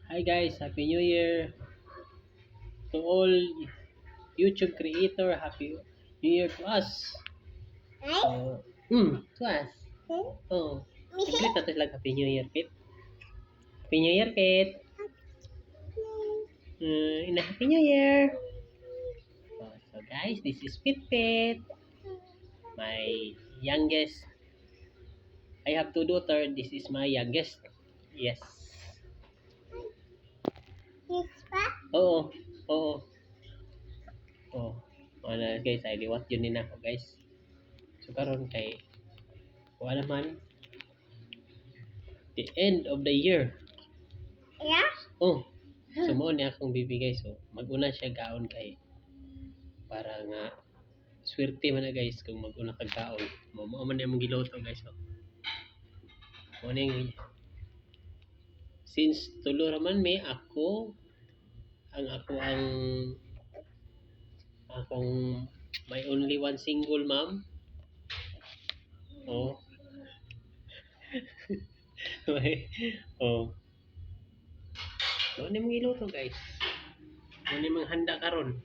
Hi guys, Happy New Year to all YouTube creator. Happy New Year to us. So, to us. Oh, i-greet nato sila Happy New Year, Pit. Happy New Year, Pit. Ina Happy New Year. So guys, this is Pit Pit. My youngest. I have two daughter. This is my youngest. Yes. Oo. Oo. Oh. Wala guys, ay liwat yun din ako, guys. So karon kay wala man, the end of the year. Oh. So mao ni akong baby, guys. So mag-una siya kaon kay para nga swerte man na, guys, kung mag-una kag kaon. Mao man among giluto, guys. So mao ning since tulo ra man mi, ako ang ako ang akong my only one single mom. Oh. Oh. Mao ni among giluto, guys. Mao ni mga handa karon.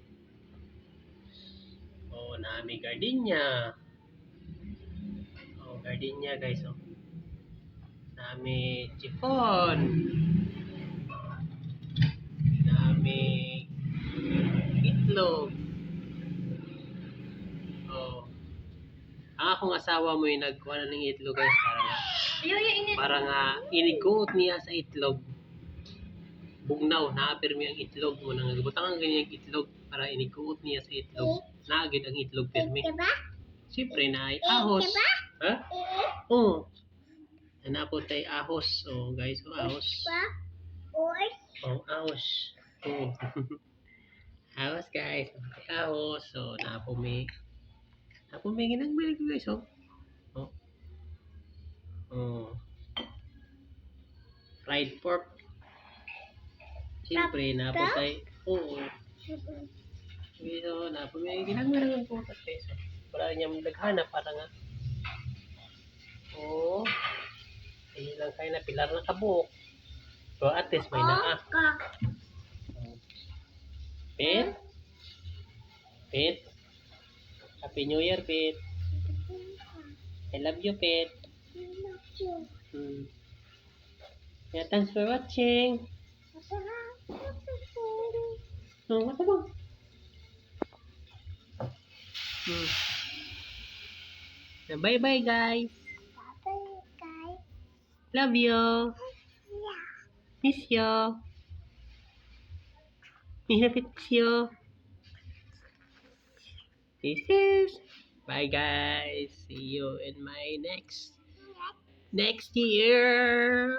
Oh, nami gardenia. Oh, gardenia, guys, oh. Nami chiffon. Nami itlog. Oh. Ang akong asawa mo yung nagkuha na ng itlog, guys, para nga Ayaw, ayaw, init. Para nga iniguot niya sa itlog. Bugnaw, naa pirmi ang itlog mo nang butang ang ganyan itlog para iniguot niya sa itlog. Naa gyud ang itlog pirmi. Siyempre na ay ahos. Ha? Oo. Naa po tay ahos. Oh, guys, oh, ahos. Oh, ahos. Oh. Ahos, guys. Ahos. So, naa po may ginagmay guys, oh. Oh. Oh. Fried pork. Siyempre, naa po tay. Oo. So, naa po may ginagmay lang po guys. So, wala niya daghana para nga. Oh. Ay lang kay na pilar na kabuok. So at least may naa. Pit? Pit? Happy New Year, Pit. I love you, Pit. Yeah, thanks for watching. Oh, what ba? Bye-bye, guys. Love you. Miss you. Miss you. This is. Bye, guys. See you in my next next year.